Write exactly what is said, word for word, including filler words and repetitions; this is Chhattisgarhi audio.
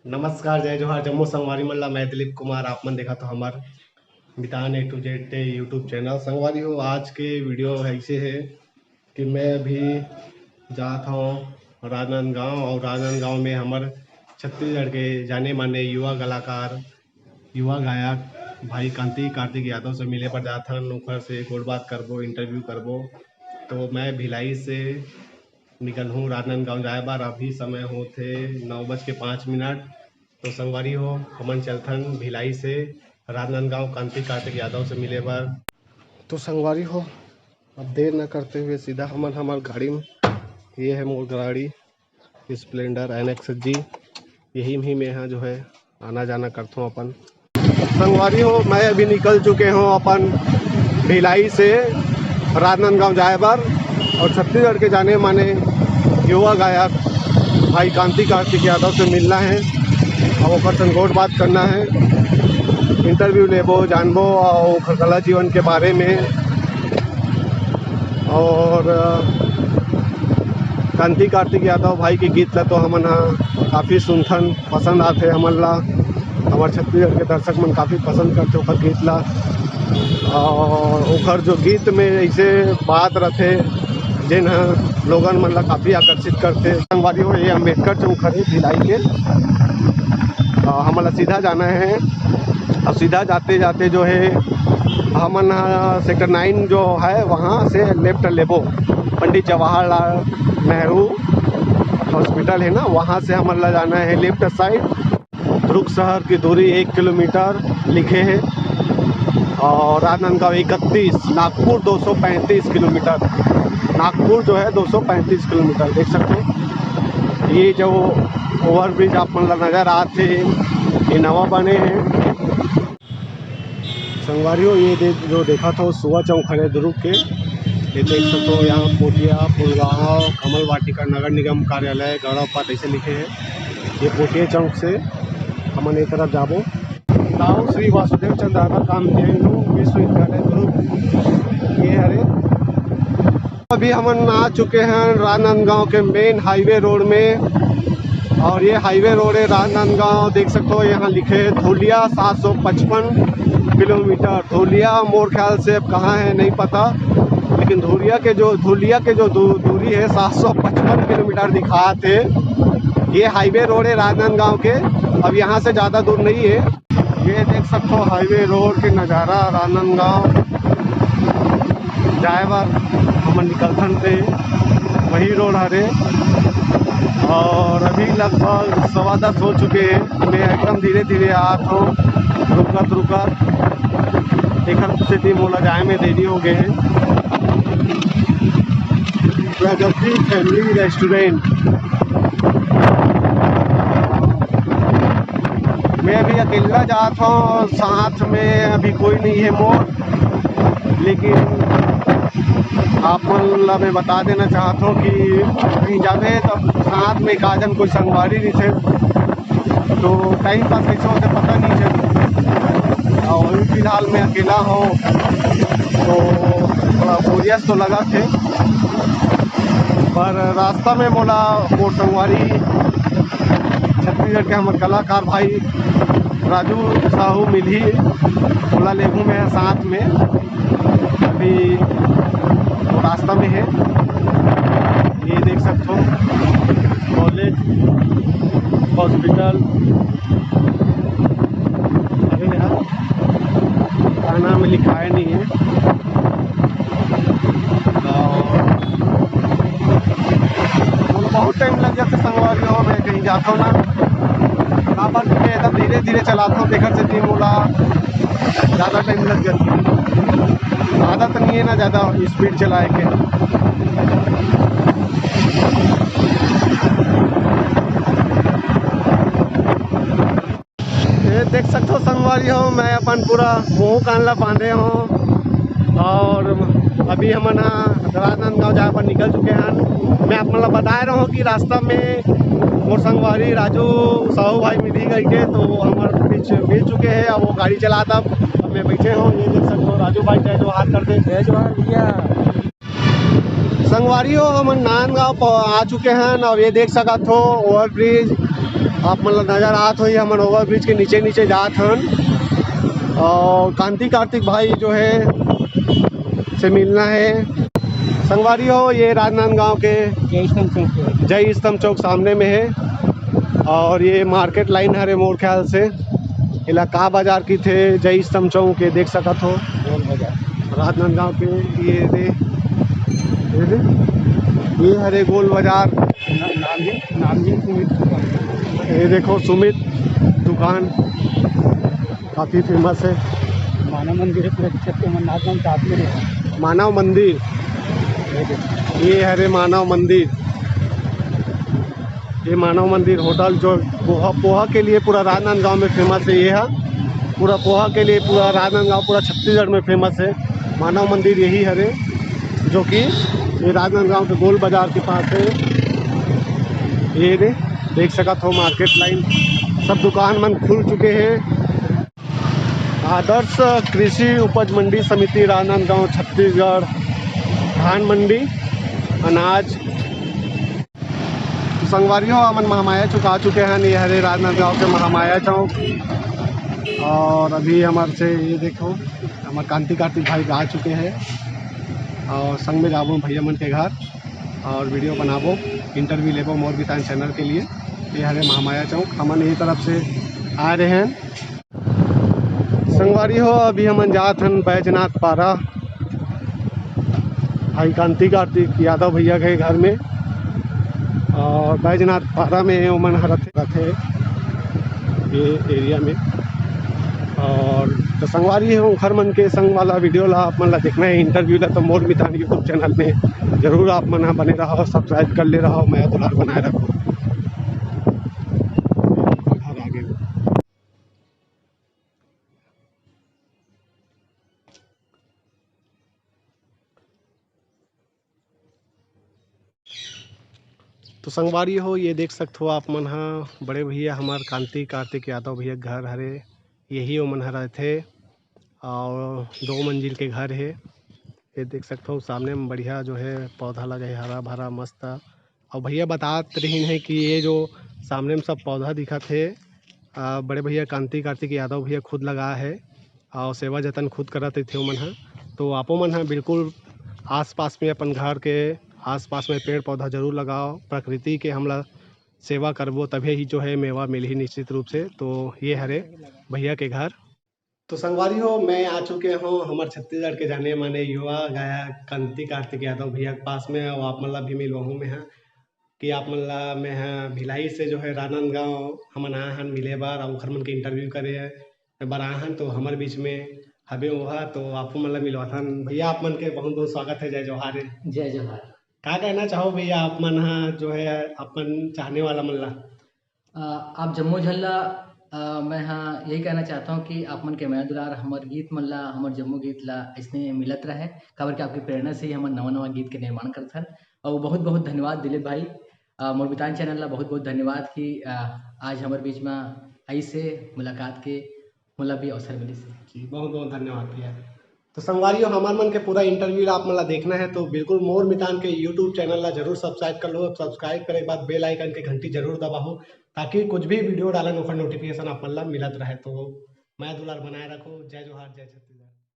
नमस्कार, जय जोहार, जम्मो संगवारी मन ला। मैं दिलीप कुमार, आप मन देखत हो हमर मितान A to Z YouTube channel. संगवारी हो, आज के वीडियो ऐसे है कि मैं अभी जात हूँ राजनांदगांव, और राजनांदगांव में हमर छत्तीसगढ़ के जाने माने युवा कलाकार, युवा गायक भाई कांति कार्तिक यादव से मिले बर जात हन। ओकर से गोठ बात करबो, इंटरव्यू करबो। तो मैं भिलाई से निकलहूँ राजनांदगांव जाए बर। अभी समय होत हे नौ बज के पाँच मिनट। तो संगवारी हो, हमन चलथन भिलाई से राजनांदगांव कांति कार्तिक यादव से मिले बर। तो संगवारी हो, अब देर न करते हुए सीधा हमन हमर गाड़ी में, ये है मोर गाड़ी Splendor N X G, यही में ही मैं यहाँ जो है आना जाना करथों अपन। संगवारी हो, मैं अभी निकल चुके हों अपन भिलाई से राजनांदगांव जाए बर, और छत्तीसगढ़ के जाने माने युवा गायक भाई कांति कार्तिक यादव से मिलना है और ओकर संग गोठ बात करना है। इंटरव्यू लेबो, जानबो और ओकर कला जीवन के बारे में। और अ, कांति कार्तिक यादव भाई के गीत ला तो हमन ह काफ़ी सुनथन, पसंद आथे हमन ला। हमर छत्तीसगढ़ के दर्शक मन काफ़ी पसंद करथे ओकर गीत ला। और ओकर जो गीत में ऐसे बात रथे, जेन ह लोगन मन ला काफ़ी आकर्षित करथे। संगवारी हो, ये अम्बेडकर चौक हरे भिलाई के। अ, हमन ला सीधा जाना है, और सीधा जाते जाते जो है हमन ह सेक्टर नाइन जो है, वहाँ से लेफ्ट लेबो, पंडित जवाहरलाल नेहरू हॉस्पिटल है ना, वहाँ से हमन ला जाना है लेफ्ट साइड। दुर्ग शहर की दूरी एक किलोमीटर लिखे है, और राजनांदगांव इकतीस, नागपुर दो सौ पैंतीस किलोमीटर। नागपुर जो है दो सौ पैंतीस किलोमीटर, देख सकते हो। ये जो ओवरब्रिज आप मन ला नजर आत हे, ये नवा बने है। संगवारी हो, ये दे-, जो देखत हो सुवा चौक हरे दुर्ग के, ये देख सकते हो, यहाँ पोटिया, पुलगांव, कमल वाटिका, नगर निगम कार्यालय, गौरव पथ ऐसे लिखे है। ये पोटिया चौक से हमन ये तरफ जाबो। ताऊ श्री वासुदेव चंद्राकर कामधेनु विश्वविद्यालय दुर्ग, ये हरे। अभी हमन आ चुके हैं राजनांदगांव के मेन हाईवे रोड में, और ये हाईवे रोड है राजनांदगांव, देख सकते हो यहाँ लिखे है धुलिया सात सौ पचपन किलोमीटर। धुलिया मोर ख्याल से अब कहाँ है नहीं पता, लेकिन धुलिया के जो, धुलिया के जो दू-, दूरी है सात सौ पचपन किलोमीटर दिखात है। ये हाईवे रोड है राजनांदगांव के, अब यहाँ से ज़्यादा दूर नहीं है। ये देख सकते हो हाईवे रोड के नज़ारा राजनांदगांव जाए बर हमन निकलथन ते वही रोड हरे। और अभी लगभग सवा दस हो चुके हैं। मैं एकदम धीरे धीरे आत हूँ, रुकत रुकत, एकर सेती मोला जाए में देरी हो गए है। प्रगति फैमिली रेस्टोरेंट। मैं अभी अकेला जात हूँ, साथ में अभी कोई नहीं है मोर, लेकिन आप मन ला मैं बता देना चाहत हूँ कि कहीं जाबे तो साथ में एक आजन कोई संगवारी रहिथे, तो टाइम पास कैसे होथे पता नहीं चलथे। और अभी फिलहाल मैं अकेला हूँ, तो थोड़ा बोरियत तो लगथे, पर रास्ता में मोला मोर संगवारी छत्तीसगढ़ के हमर कलाकार भाई राजू साहू मिलही, ओला लेहूँ मैं साथ में। अभी वो रास्ता में है, ये देख सकते हो कॉलेज, हॉस्पिटल, अभी यहाँ थाना में लिखाए नहीं है। और बहुत टाइम लग जाथे संगवारी हो, मैं कहीं जाता हूँ ना, काबर कि मैं एकदम धीरे धीरे चलाता हूँ, तेकर सेती मोला ज़्यादा टाइम लग जाथे। आदत नहीं है ना ज़्यादा स्पीड चलाए के। ये देख सकते हो संगवारी हो, मैं अपन पूरा मुंह कान ला बांधे हूँ और अभी हमन ह राजनांदगांव जाए पर निकल चुके हैं। मैं आप मन ला बताए रहा हूँ कि रास्ता में मोर संगवारी राजू साहू भाई मिली गई के, तो हमर बीच मिल चुके हैं। अब वो गाड़ी चलात, अब मैं बैठे हूँ। ये देख सकते हो राजू भाई जय जोहार कर दे। जय जोहार भैया। संगवारी हो, हमन नांदगांव प-, आ चुके हैं। अब ये देख सकत हो ओवरब्रिज, आप मन ला नजर आत होही, हमन ओवरब्रिज के नीचे नीचे जात हन और कांति कार्तिक भाई जो है से मिलना है। संगवारी हो, ये राजनांदगांव के जय स्तंभ चौक है। जय स्तंभ चौक सामने में है और ये मार्केट लाइन हरे मोर ख्याल से। एला का बाजार किथे, जय स्तंभ चौक के देख सकत हो। गोल बाजार। राजनांदगांव के ये दे, ये दे, ये हरे गोल बाजार। ना-, नामधीन, नामधीन सुमित दुकान। ये देखो सुमित दुकान काफ़ी फेमस है। मानव मंदिर है, पूरा छत के अमरनाथ धाम साथ में है। मानव मंदिर, ये देखो। ये हरे मानव मंदिर। ये मानव मंदिर होटल जो पोहा, पोहा के लिए पूरा राजनांदगांव में फेमस है। ये है पूरा पोहा के लिए, पूरा राजनांदगांव, पूरा छत्तीसगढ़ में फेमस है। मानव मंदिर यही हरे, जो कि ये राजनांदगांव के गोल बाजार के पास है। ये दे, देख सकत हो मार्केट लाइन, सब दुकान मन खुल चुके हैं। आदर्श कृषि उपज मंडी समिति राजनांदगांव छत्तीसगढ़ धान मंडी अनाज। तो संगवारी हो, हमन महामाया चौक आ चुके हैं। ये हरे राजनांदगांव के महामाया चौक और अभी हमर से ये देखो हमर कांति कार्तिक भाई आ चुके हैं और संग में जाबो भैया मन के घर और वीडियो बनाबो, इंटरव्यू लेबो मोर बितान चैनल के लिए। ये हरे महामाया चौक, हमन यही तरफ से आ रहे हैं। संगवारी हो, अभी हमन जात हन बैजनाथ पारा, भाई कांति कार्तिक यादव भैया के घर में। और बैजनाथ पारा में ओमन ह रथे, रथे ये एरिया में। और तो संगवारी हो, ओखर मन के संग वाला वीडियो ला आप मन ला देखना है, इंटरव्यू ला, तो मोर मितान YouTube चैनल में जरूर आप मन ह बने रहो, सब्सक्राइब कर ले रहो, मया दुलार बनाए रखो। घर आगे। तो संगवारी हो, ये देख सकत हो आप मन ह, बड़े भैया हमार कांति कार्तिक यादव भैया के घर हरे, यही ओमन ह रहथे। और दो मंजिल के घर हे। ये देख सकत हो सामने में बढ़िया जो है पौधा लगे हे, हरा भरा मस्त। और भैया बतात रहिन है कि ये जो सामने में सब पौधा दिखत हे, आ, बड़े भैया कांति कार्तिक यादव भैया खुद लगा है और सेवा जतन खुद करत रहिथे ओमन ह। तो आपो मन ह बिल्कुल आसपास में, अपन घर के आसपास में पेड़ पौधा जरूर लगाओ। प्रकृति के हमला सेवा करबो तभे ही जो है मेवा मिलही निश्चित रूप से। तो ये हरे भैया के घर। तो संगवारी हो, मैं आ चुके हूँ हमर छत्तीसगढ़ के जाने माने युवा गायक कांति कार्तिक यादव भैया के पास में, और आप मन ला भी मिलवाहूँ मैं ह कि आप मन ला मैं ह भिलाई से जो है राजनांदगांव हमन आए हन मिले बर, और ओखर मन के इंटरव्यू करे बर आए हन, तो हमर बीच में हबे ओहा, तो आपो मन ला मिलवाथन। भैया, आप मन के बहुत बहुत स्वागत है, जय जोहार है। जय जोहार। का कहना चाहो भैया, आप मन ह जो है अपन चाहने वाला मन ला? अ, आप जम्मो झन ला, अ, मैं ह यही कहना चाहता हूँ कि आप मन के मया दुलार हमर गीत मन ला, हमर जम्मो गीत ला अइसने मिलत रहे, काबर कि आपके प्रेरणा से ही हमन नवा-नवा गीत के निर्माण करथन। और बहुत-बहुत धन्यवाद दिलीप भाई, अ, मोर बितान चैनल ला बहुत-बहुत धन्यवाद कि, अ, आज हमर बीच में आइस हे मुलाकात के, मोला भी अवसर मिलिस हे। जी, बहुत-बहुत धन्यवाद भैया। तो संगवारी हो, हमर मन के पूरा इंटरव्यू ला आप मन ला देखना है, तो बिल्कुल मोर मितान के YouTube चैनल ला जरूर सब्सक्राइब कर लो। सब्सक्राइब करे के बाद बेल आइकन के घंटी जरूर दबाओ, ताकि कुछ भी वीडियो डालन, ओकर नोटिफिकेशन आप मन ला मिलत रहे। तो मया दुलार बनाए रखो। जय जोहार, जय छत्तीसगढ़।